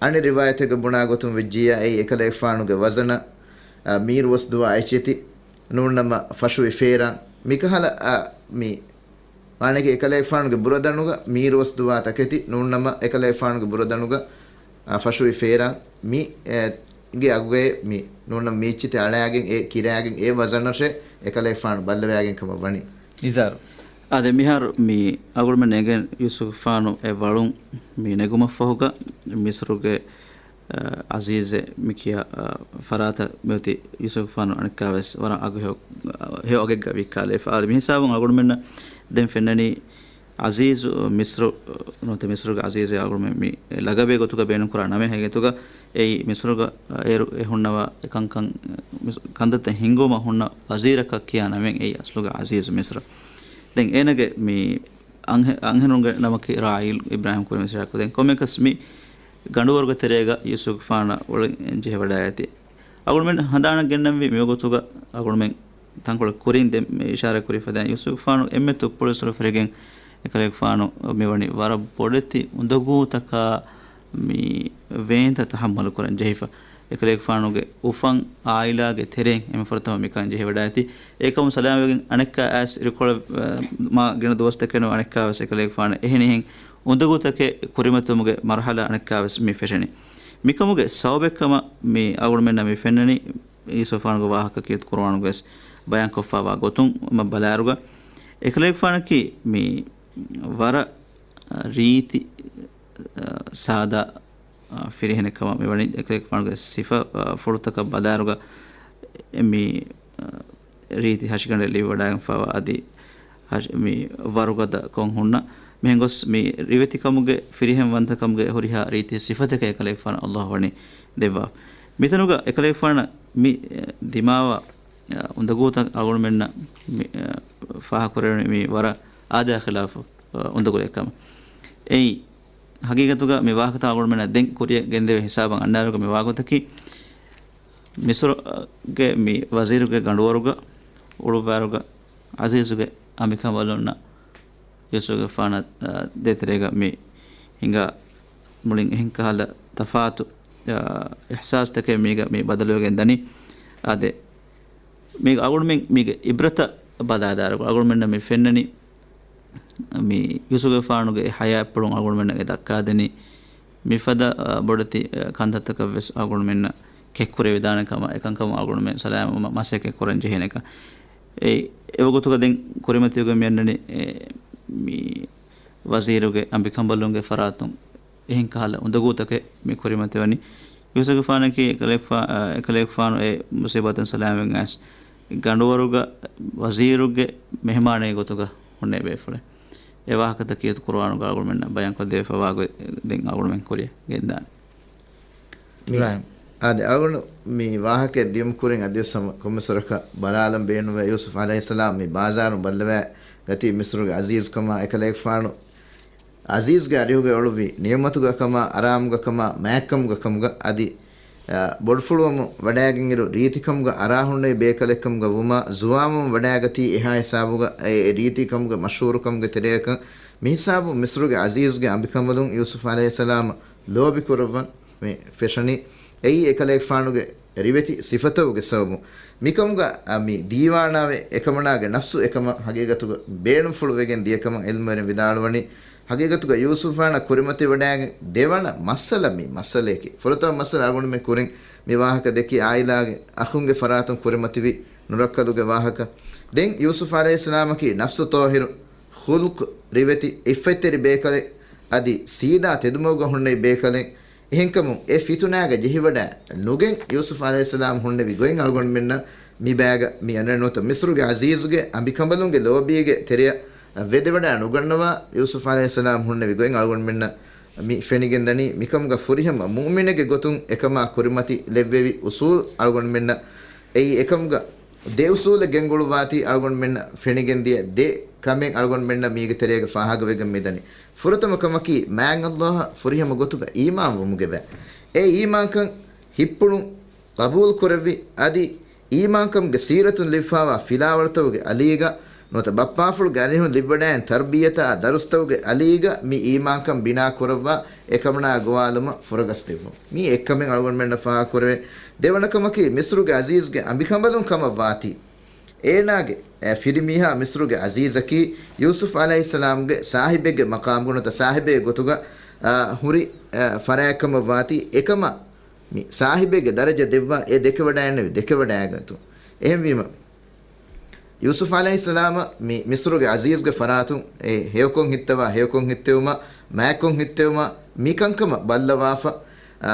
އަނެއް ރިވާޔަތެއްގަ ބުނާ ގޮތުން ވެއްޖިއްޔާ، އެއީ އެކަލޭގެފާނުގެ ވަޒަނަށް، އަ، މީރުވަސްދުވާ އެއްޗެތި، ނޫންނަމަ ފަށުވި ފޭރާން. މިކަހަލަ، އަ، މި މާނައަކީ އެކަލޭގެފާނުގެ ބުރަދަނުގަ މީރުވަސްދުވާ ތަކެތި، ނޫންނަމަ އެކަލޭގެފާނުގެ ބުރަދަނުގަ، އަ، ފަށުވި ފޭރާން. މި، އެ، ގެ އަގުގައި މި ނޫންނަމަ މި އެއްޗެތި އަޅާގެން އެ ކިރާގެން އެ ވަޒަނަށޭ އެކަލޭގެފާނު ބައްލަވާގެން ކަމަށް ވަނީ. އިޒާރު. އާދެ، މިހާރު މި އަޅުގަނޑުމެން އެނގެން ޔޫސުފްގެފާނު އެ ވަޅުން މި ނެގުމަށްފަހުގަ މިސްރުގެ، އަ، އަޒީޒެއް މި ކިޔާ، އަ، ފަރާތަށް މިއޮތީ ޔޫސުފްގެފާނު އަނެއްކާވެސް ވަރަށް އަގު ހެޔޮ، އަ، ހެޔޮ އަގެއްގަ ވިއްކާލެވިފަ. އާދެ، މިހިސާބުން އަޅުގަނޑުމެންނަށް ދެން ފެންނަނީ އަޒީޒު މިސްރު، ނުވަތަ މިސްރުގެ އަޒީޒޭ އަޅުގަނޑުމެން މި ލަގަބޭ ގޮތުގަ ބޭނުންކުރާ ނަމެއް ހެގެތުގަ އެއީ މިސްރުގަ އޭރު އެ ހުންނަވާ އެކަންކަން، މިސް-، ކަންތައްތައް ހިންގުމަށް ހުންނަ ވަޒީރަކަށް ކިޔާ ނަމެއް އެއީ އަސްލުގަ އަޒީޒު މިސްރު. ދެން އޭނަގެ މި އަންހެ-، އަންހެނުންގެ ނަމަކީ ރާއީލް އިބްރާހިމް ކުރިމަތި ޝާކު. ދެން ކޮންމެއަކަސް މި ގަނޑުވަރުގެ ތެރޭގަ ޔޫސުފްގެފާނަށް އުޅެން ޖެހިވަޑައިގަތީ. އަޅުގަނޑުމެން ހަނދާނަށް ގެންނަންވީ މިވަގުތުގަ އަޅުގަނޑުމެން ތަންކޮޅެއް ކުރިން ދެން މި އިޝާރާތް ކުރި ފަދައިން ޔޫސުފްގެފާނު އެންމެ ތުއްޕުޅު އިސްރު ފެށިގެން އެކަލޭގެފާނު މިވަނީ ވަރަށް ބޮޑެތި އުނދަގޫތަކާ މި ވޭންތައް ތަޙައްމަލު ކުރަން ޖެހިފަ. އެކަލޭގެފާނުގެ އުފަން އާއިލާގެ ތެރެއިން އެންމެ ފުރަތަމަ މިކަން ޖެހިވަޑައިގަތީ. އެކަމުން ސަލާމަތްވެގެން އަނެއްކާ އައިސް އިރުކޮޅެއް، އަ، މާ ގިނަ ދުވަސްތަކެއް ނޫން އަނެއްކާވެސް އެކަލޭގެފާނަށް އެހެނިހެން އުނދަގޫތަކެއް ކުރިމަތިވުމުގެ މަރުޙަލާ އަނެއްކާވެސް މި ފެށެނީ. މިކަމުގެ ސަބަބެއްކަމަށް މި އަޅުގަނޑުމެންނަށް މި ފެންނަނީ ޔޫސުފްގެފާނުގެ ވާހަކަ ކީރިތި ޤުރުއާނުގަވެސް ބަޔާންކޮށްފައިވާ ގޮތުން މަ ބަލާއިރުގަ، އެކަލޭގެފާނަކީ މި ވަރަށް ރީތި، އަ، ސާދާ، އަ، ފިރިހެނެއް ކަމަށް މިވަނީ. އެކަލޭގެފާނުގެ ސިފަ، އަ، ފުޅުތަކަށް ބަލާއިރުގަ މި، އަ، ރީތި ހަށިގަނޑެއް ލިބިވަޑައިގެންފައިވާ އަދި ހަށި-، މި ވަރުގަދަ ކޮން ހުންނަ މިހެން ގޮސް މި ރިވެތިކަމުގެ ފިރިހެންވަންތަކަމުގެ ހުރިހާ ރީތި ސިފަތަކެއް އެކަލޭގެފާނަށް ﷲ ވަނީ ދެއްވާ. މިތަނުގަ އެކަލޭގެފާނަށް މި، އެ، ދިމާވާ، އެ، އުނދަގޫތައް އަޅުގަނޑުމެންނަށް މި، އެ، ފާހަގަކުރެވެނީ މި ވަރަށް އާދަޔާ ޚިލާފު، އަ، އުނދަގުލެއް ކަމަށް. އެއީ، ހަގީގަތުގަ މި ވާހަކަތައް އަޅުގަނޑުމެންނަށް ދެން ކުރިއަށް ގެންދެވޭ ހިސާބަށް އަންނާއިރުގަ މި ވާގޮތަކީ، މިސްރުގެ މި ވަޒީރުގެ ގަނޑުވަރުގަ އުޅުއްވާއިރުގަ އަޒީޒުގެ އަނބިކަނބަލުންނަށް ޔޫސުފްގެފާނަށް، އަ، ދޭތެރޭގަ މި ހިނގާ މުޅިން އެހެން ކަހަލަ ތަފާތު، އަ، އިޙްސާސްތަކެއް މީގަ މި ބަދަލުވެގެން ދަނީ. އާދެ، މީގަ އަޅުގަނޑުމެން މީގެ އިބްރަތަށް ބަލާލާއިރު އަޅުގަނޑުމެންނަށް މި ފެންނަނީ، މި ޔޫސުފްގެފާނުގެ އެ ހަޔާތްޕުޅުން އަޅުގަނޑުމެންނަށް އެ ދައްކާދެނީ، މިފަދަ، އަ، ބޮޑެތި، އަ، ކަންތައްތަކަށްވެސް އަޅުގަނޑުމެންނަށް ކެތްކުރެވިދާނެ ކަމަށް، އެކަންކަމަށް އަޅުގަނޑުމެން ސަލާމަތް މަ-، މަސައްކަތް ކުރަން ޖެހޭނެކަން. އެ، އެވަގުތުގަ ދެން ކުރިމަތިވެގެން މިއަންނަނީ، އެ، މި ވަޒީރުގެ އަނބިކަނބަލުންގެ ފަރާތުން އެހެން ކަހަލަ އުނދަގޫތަކެއް މި ކުރިމަތިވަނީ. ޔޫސުފްގެފާނަކީ އެކަލޭގެފާ-، އެކަލޭގެފާނު އެ މުސީބާތުން ސަލާމަތްވެގެން އައިސް ގަނޑުވަރުގަ ވަޒީރުގެ މެހެމާނެއްގެ ގޮތުގަ ހުންނެވި ބޭފުޅެއް. އެ ވާހަކަތަކީ އަދި ޤުރުއާނުގަ އަޅުގަނޑުމެންނަށް ބަޔާންކޮށްދެވިފައިވާ ގޮތް ދެން އަޅުގަނޑުމެން ކުރިއަށް ގެންދާނެ. މި-، އިބްރާހިމް. އާދެ، އަޅުގަނޑު މި ވާހަކައެއް ދިޔުމު ކުރިން އަދިވެސް ހަމަ ކޮންމެސް ވަރަކަށް ބަލާލަން ބޭނުންވޭ، ޔޫސުފް ޢަލައިހިއްސަލާމް މި ބާޒާރުން ބައްލަވާ ގަތީ މިސްރުގެ ޢަޒީޒްކަމާ އެކަލޭގެފާނު ޢަޒީޒްގެ އަރިހުގަ އުޅުއްވި ނިޢުމަތުގަ ކަމާ، އަރާމުގަ ކަމާ، މާތްކަމުގަ ކަމުގަ އަދި، އަ، ބޮޑުފުޅުވަމުން ވަޑައިގެންއިރު ރީތިކަމުގަ އަރާ ހުންނެވި ބޭކަލެއްކަމުގަ ވުމާ، ޒުވާންވަމުން ވަޑައިގަތީ އެހާ ހިސާބުގަ އެ، އެ ރީތިކަމުގެ މަޝްހޫރުކަމުގެ ތެރެއަކަށް މިހިސާބުން މިސްރުގެ ޢަޒީޒްގެ އަނބިކަނބަލުން ޔޫސުފް ޢަލައިހިއްސަލާމަށް ލޯބިކުރައްވަން މި ފެށަނީ. އެއީ އެކަލޭގެފާނުގެ ރިވެތި ސިފަތަކުގެ ސަބަބުން. މިކަމުގަ، އަ، މި ދީވާނާވެ، އެކަމަނާގެ ނަފްސު އެކަމަށް ހަގީގަތުގަ ބޭނުންފުޅު ވެގެން ދިޔަކަމަށް ޢިލްމުވެރިން ވިދާޅުވަނީ. ހަގީގަތުގަ ޔޫސުފާނަށް ކުރިމަތިވަޑައިގެން ދެވަނަ މައްސަލަ މި މައްސަލަޔަކީ. ފުރަތަމަ މައްސަލަ އަޅުގަނޑުމެން ކުރިން މި ވާހަކަ ދެއްކި ޢާއިލާގެ އަޚުންގެ ފަރާތުން ކުރިމަތިވި ނުރައްކަލުގެ ވާހަކަ. ދެން ޔޫސުފް ޢަލައިހިއްސަލާމަކީ ނަފްސު ޠާހިރު، ޚުލްޤު ރިވެތި އިއްފަތްތެރި ބޭކަލެއް، އަދި ސީދާ ތެދުމަގުގަ ހުންނެވި ބޭކަލެއް. އެހެންކަމުން އެ ފިތުނާގަ ޖެހިވަޑައި ނުގެން ޔޫސުފް ޢަލައިހިއްސަލާމް ހުންނެވި ގޮތް އަޅުގަނޑުމެންނަށް މި ބައިގަ މި އަންނަނީ. ނުވަތަ މިސްރުގެ ޢަޒީޒުގެ އަނބިކަނބަލުންގެ ލޯބީގެ ތެރެއަށް ވެދެވަޑައި ނުގަންނަވާ ޔޫސުފް ޢަލައިހިއްސަލާމް ހުންނެވި ގޮތް އަޅުގަނޑުމެންނަށް މި ފެނިގެންދަނީ. މިކަމުގަ ފުރިހަމަ މުއުމިނެއްގެ ގޮތުން އެކަމާ ކުރިމަތި ލެއްވެވި އުސޫލް އަޅުގަނޑުމެންނަށް އެއީ އެކަމުގަ ދެ އުސޫލެއް ގެންގުޅުއްވާތީ އަޅުގަނޑުމެންނަށް ފެނިގެންދިޔަ ދެ ކަމެއް އަޅުގަނޑުމެންނަށް މީގެ ތެރޭގަ ފާހަގަވެގެން މިދަނީ. ފުރަތަމަ ކަމަކީ މާތް ﷲ އަށް ފުރިހަމަ ގޮތުގަ އީމާން ވުމުގެ ބައި. އެ އީމާންކަން ހިއްޕުޅުން ޤަބޫލު ކުރެއްވި އަދި އީމާންކަމުގެ ސީރަތުން ލިބިފާވާ ފިލާވަޅުތަކުގެ އަލީގަ ނުވަތަ ބައްޕާފުޅުގެ އަރިހުން ލިބިވަޑައިގެން ތަރުބިއްޔަތާ ދަރުސްތަކުގެ އަލީގަ މި އީމާންކަން ބިނާ ކުރައްވާ އެކަމަނާ ގޮވާލުމަށް ފުރަގަސްދެއްވުން. މީ އެއްކަމެއް އަޅުގަނޑުމެންނަށް ފާހަގަކުރެވޭ. ދެވަނަ ކަމަކީ މިސްރުގެ ޢަޒީޒްގެ އަނބިކަނބަލުން ކަމަށް ވާތީ އޭނާގެ، އެ، ފިރިމީހާ މިސްރުގެ ޢަޒީޒަކީ ޔޫސުފް ޢަލައިހިއްސަލާމްގެ ސާހިބެއްގެ މަޤާމުގަ ނުވަތަ ސާހިބެއްގެ ގޮތުގަ، އާ، ހުރި، އާ، ފަރާތްކަމަށް ވާތީ އެކަމަށް މި ސާހިބެއްގެ ދަރަޖަ ދެއްވާ އެ ދެކެވަޑައިގަންނެވި ދެކެވަޑައިގަތުން. އެހެންވީމަ، ޔޫސުފް ޢަލައިހިއްސަލާމަށް މި މިސްރުގެ ޢަޒީޒްގެ ފަރާތުން އެ ހެޔޮކޮށް ހިއްތަވާ، ހެޔޮކޮށް ހިއްތެވުމަށް، މާތްކޮށް ހިއްތެވުމަށް، މި ކަންކަމަށް ބައްލަވާފަ، އާ،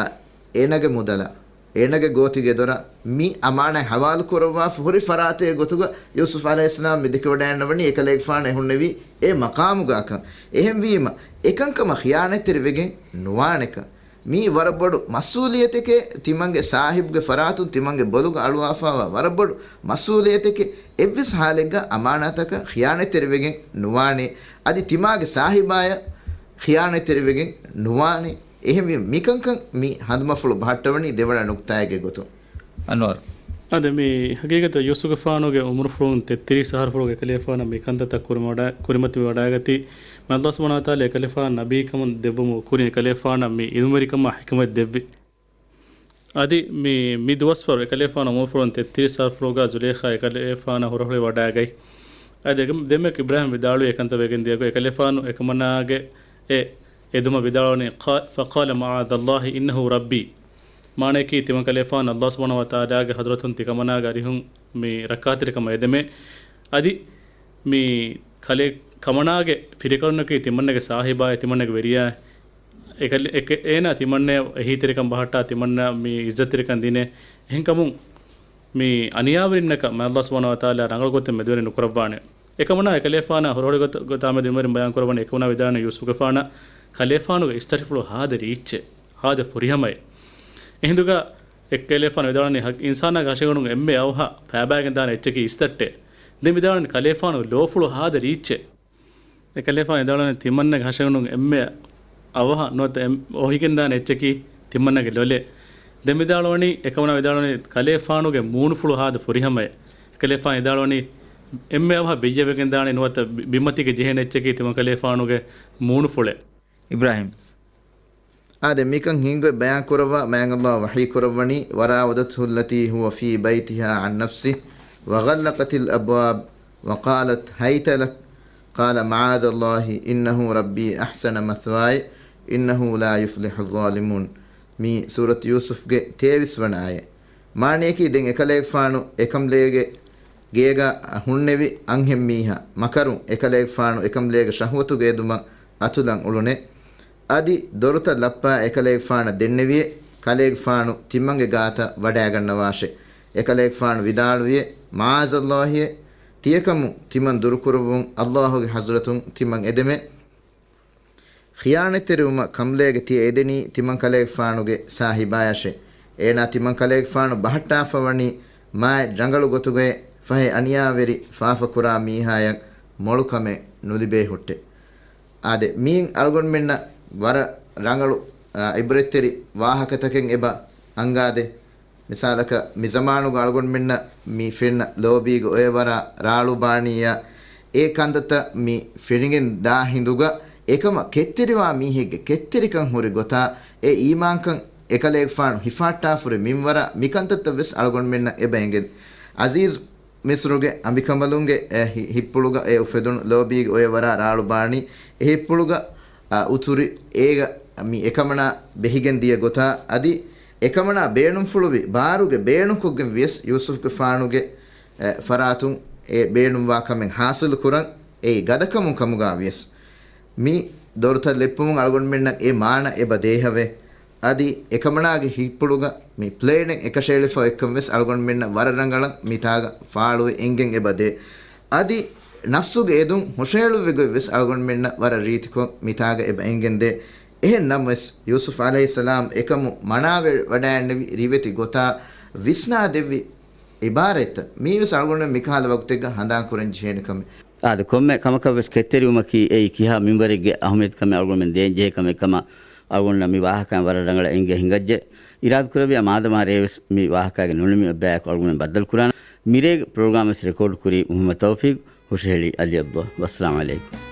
އޭނާގެ މުދަލަށް، އޭނާގެ ގޯތިގެ ދޮރަށް މި އަމާނާތް ޙަވާލު ކުރައްވާފަ ހުރި ފަރާތެއް ގޮތުގަ ޔޫސުފް ޢަލައިހިއްސަލާމް މި ދެކެވަޑައިގަންނަވަނީ އެކަލޭގެފާނު އެހުންނެވީ އެ މަޤާމުގަކަން. އެހެންވީމަ، އެކަންކަމަށް ޚިޔާނާތްތެރިވެގެން ނުވާނެކަން. މީ ވަރަށް ބޮޑު މަސްއޫލިއްޔަތެކޭ، ތިމަންގެ ސާހިބުގެ ފަރާތުން ތިމަންގެ ބޮލުގަ އަޅުވާފާވާ ވަރަށް ބޮޑު މަސްއޫލިއްޔަތެކޭ. އެއްވެސް ޙާލެއްގަ އަމާނާތަކަށް ޚިޔާނާތްތެރިވެގެން ނުވާނެ. އަދި ތިމާގެ ސާހިބާޔަށް ޚިޔާނާތްތެރިވެގެން ނުވާނެ. އެހެންވީމަ، މިކަންކަން މި ހަނދުމަފުޅު ބަހައްޓަވަނީ ދެވަނަ ނުކުތާއެއްގެ ގޮތުން. އަންވަރު. އާދެ، މި ހަގީގަތަށް ޔޫސުފްގެފާނުގެ އުމުރުފުޅުން ތެއްތިރީސް އަހަރުފުޅުގެ އެކަލޭގެފާނަށް މި ކަންތައްތައް ކުރިމަޑަ-، ކުރިމަތިވެވަޑައިގަތީ، މާތް ﷲ ސުބްޙާނަހޫ ވަތަޢާލާ އެކަލޭގެފާނަށް ނަބީކަމުން ދެއްވުމުގެ ކުރިން އެކަލޭގެފާނަށް މި ޢިލްމުވެރިކަމާ ޙިކުމަތް ދެއްވި. އަދި މި، މި ދުވަސްވަރު އެކަލޭގެފާނު އުމުރުފުޅުން ތެއްތިރީސް އަހަރުފުޅުގަ ޒުލޭޚާ އެކަލޭގެފާނަށް ހުރަހުރިވަޑައިގަތް. އަދި ދެންމެ އިބްރާހީމް ވިދާޅުވި އެކަންތައް ވެގެން ދިޔަ ގޮތް އެކަލޭގެފާނު އެކަމަނާގެ އެ އެދުމަށް ވިދާޅުވަނީ، ޤާ-، فقال معاذ الله إنه ربي. މާނަޔަކީ، ތިމަން ކަލޭގެފާނު ﷲ ސުބްޙާނަހޫ ވަތަޢާލާގެ ޙަޟްރަތުން ތިކަމަނާގެ އަރިހުން މި ރައްކާތެރިކަމަށް އެދެމޭ. އަދި މި ކަލޭ-، ކަމަނާގެ ފިރިކަލުންނަކީ ތިމަންނަގެ ސާހިބާއޭ، ތިމަންނަގެ ވެރިޔާ. އެކަލެ-، އެކެ-، އޭނާ ތިމަންނަޔަށް އެހީތެރިކަން ބަހައްޓާ، ތިމަންނަ މި އިއްޒަތްތެރިކަން ދިނޭ. އެހެންކަމުން މި އަނިޔާވެރިންނަކަށް މާތް ﷲ ސުބްޙާނަހޫ ވަތަޢާލާ ރަނގަޅު ގޮތެއް މެދުވެރިން ނުކުރައްވާނެ. އެކަމަނާ އެކަލޭގެފާނާ ހުރަހުރި ގޮތަށް ގޮތާމެދު އިމަރިން ބަޔާން ކުރައްވަނީ އެކަމަނާ ވިދާޅުވަނީ ޔޫސުފްގެފާނަށް ކަލޭގެފާނުގެ އިސްތަށިފުޅު ހާދަ ރީއްޗެއް، ހާދަ ފުރިހަމައެއް. އެހިނދުގަ އެކަލޭގެފާނު ވިދާޅުވަނީ ހަ-، އިންސާނާގެ ހަށިގަނޑުން އެންމެ އަވަހަށް ފައިބާގެން ދާނެ އެއްޗަކީ އިސްތައްޓެއް. ދެން ވިދާޅުވަނީ ކަލޭގެފާނުގެ ލޯފުޅު ހާދަ ރީއްޗެއް. އެކަލޭފާނު ވިދާޅުވަނީ ތިމަންނަގެ ހަށިގަނޑުން އެންމެ އަވަހަށް ނުވަތަ އެން-، އޮހިގެންދާނެ އެއްޗަކީ ތިމަންނަގެ ލޮލެއް. ދެން ވިދާޅުވަނީ، އެކަމަނާ ވިދާޅުވަނީ ކަލޭފާނުގެ މޫނުފުޅު ހާދަ ފުރިހަމައެއް. އެކަލޭފާނު ވިދާޅުވަނީ އެންމެ އަވަހަށް ބިއްޔެވެގެންދާނެ ނުވަތަ ބި-، ބިމަތީގަ ޖެހޭނެ އެއްޗަކީ ތިމަން ކަލޭފާނުގެ މޫނުފުޅެއް. އިބްރާހިމް. އާދެ، މިކަން ހިނގޮތް ބަޔާން ކުރައްވާ، މާތް ﷲ ވަޙީ ކުރައްވަނީ، وراودته التي هو في بيتها عن نفسه وغلقت الأبواب وقالت هيت لك قال معاذ الله إنه ربي أحسن مثواي إنه لا يفلح الظالمون. މީ ސޫރަތު ޔޫސުފްގެ ތޭވީސް ވަނަ އާޔަތް. މާނަޔަކީ، ދެން އެކަލޭގެފާނު އެކަމްލޭގެ ގޭގަ ހުންނެވި އަންހެން މީހާ މަކަރުން އެކަލޭގެފާނު އެކަމްލޭގެ ޝަހުވަތުގަ އެދުމަށް އަތުލަން އުޅުނެ. އަދި ދޮރުތައް ލައްޕާ އެކަލޭގެފާނަށް ދެންނެވިއެ، ކަލޭގެފާނު ތިމަންގެ ގާތަށް ވަޑައިގަންނަވާށޭ. އެކަލޭގެފާނު ވިދާޅުވިއެ، މަޢާޛަﷲ، ތިޔަކަމު ތިމަން ދުރުކުރުއްވުން، ﷲ ގެ ޙަޟްރަތުން ތިމަން އެދެމެ. ޚިޔާނަތްތެރިވުމަށް ކަމްލޭގެ ތިޔަ އެދެނީ ތިމަން ކަލޭގެފާނުގެ ސާހިބާޔަށޭ. އޭނާ ތިމަން ކަލޭގެފާނު ބަހައްޓާފަ ވަނީ މާތް ރަނގަޅު ގޮތުގައި ފަހެ އަނިޔާވެރި ފާފަކުރާ މީހާޔަށް މޮޅު ކަމެއް ނުލިބޭ ހުއްޓެ. އާދެ، މިއިން އަޅުގަނޑުމެންނަށް ވަރަށް ރަނގަޅު، އާ، އިބްރަތްތެރި ވާހަކަތަކެއް އެބަ އަންގާދޭ. މިސާލަކަށް، މި ޒަމާނުގަ އަޅުގަނޑުމެންނަށް މި ފެންނަ ލޯބީގެ އޮއެވަރާ ރާޅު ބާނީއާ، އެ ކަންތައްތައް މި ފެނިގެން ދާ ހިނދުގަ އެކަމަށް ކެތްތެރިވާ މީހެއްގެ ކެތްތެރިކަން ހުރި ގޮތާ، އެ އީމާންކަން އެކަލޭގެފާނު ހިފާއްޓާފަ ހުރި މިންވަރާ މި ކަންތައްތައް ވެސް އަޅުގަނޑުމެންނަށް އެބަ އެނގެން. އަޒީޒް މިޞްރުގެ އަނބިކަނބަލުންގެ އެ ހި-، ހިތްޕުޅުގަ އެ އުފެދުނު ލޯބީގެ އޮއެވަރާ ރާޅު ބާނީ، އެ ހިތްޕުޅުގަ، އަ، އުތުރި އޭގަ މި އެކަމަނާ ބެހިގެން ދިޔަ ގޮތާ، އަދި އެކަމަނާ ބޭނުންފުޅުވި ބާރުގެ ބޭނުންކޮށްގެން ވިޔަސް ޔޫސުފްގެފާނުގެ، އެ، ފަރާތުން އެ ބޭނުންވާ ކަމެއް ހާސިލު ކުރަން އެއީ ގަދަކަމުން ކަމުގަ ވިޔަސް. މި ދޮރުތައް ލެއްޕުމުން އަޅުގަނޑުމެންނަށް އެ މާނަ އެބަ ދޭހަވޭ. އަދި އެކަމަނާގެ ހިތްޕުޅުގަ މި ޕްލޭނެއް އެކަށައެޅިފަ އޮތްކަން ވެސް އަޅުގަނޑުމެންނަށް ވަރަށް ރަނގަޅަށް މިތާގަ ފާޅުވެ އެނގެން އެބަ ދޭ. އަދި ނަފްސުގެ އެދުން ހުށަހެޅުއްވި ގޮތް ވެސް އަޅުގަނޑުމެންނަށް ވަރަށް ރީތިކޮށް މިތާގަ އެބަ އެނގެން ދޭ. އެހެން ނަމަވެސް، ޔޫސުފް ޢަލައިހިއްސަލާމް އެކަމު މަނާވެ ވަޑައިގެންނެވި ރިވެތި ގޮތާ ވިސްނާ ދެއްވި ޢިބާރަތްތައް މީވެސް އަޅުގަނޑުމެން މިކަހަލަ ވަގުތެއްގަ ހަނދާން ކުރަން ޖެހޭނެ ކަމެއް. އާދެ، ކޮންމެ ކަމަކަށް ވެސް ކެތްތެރިވުމަކީ އެއީ ކިހާ މިންވަރެއްގެ އަހުމިއްޔަތުކަމެއް އަޅުގަނޑުމެން ދޭން ޖެހޭ ކަމެއް ކަމަށް އަޅުގަނޑުންނަށް މި ވާހަކައިން ވަރަށް ރަނގަޅަށް އެނގޭ ހިނގައްޖެ. އިރާދަކުރެއްވިއްޔާ މާދަމާ ރޭވެސް މި ވާހަކައިގެ ނުނިމި ބަޔާކު އަޅުގަނޑުމެން ބައްދަލު ކުރާނަން. މިރޭގެ ޕްރޮގްރާމް ވެސް ރެކޯޑް ކުރީ މުޙައްމަދު ތައުފީޤު، ހުށަހެޅީ ޢަލީ ޢަބްދުﷲ. ވައްސަލާމް ޢަލައިކުމް.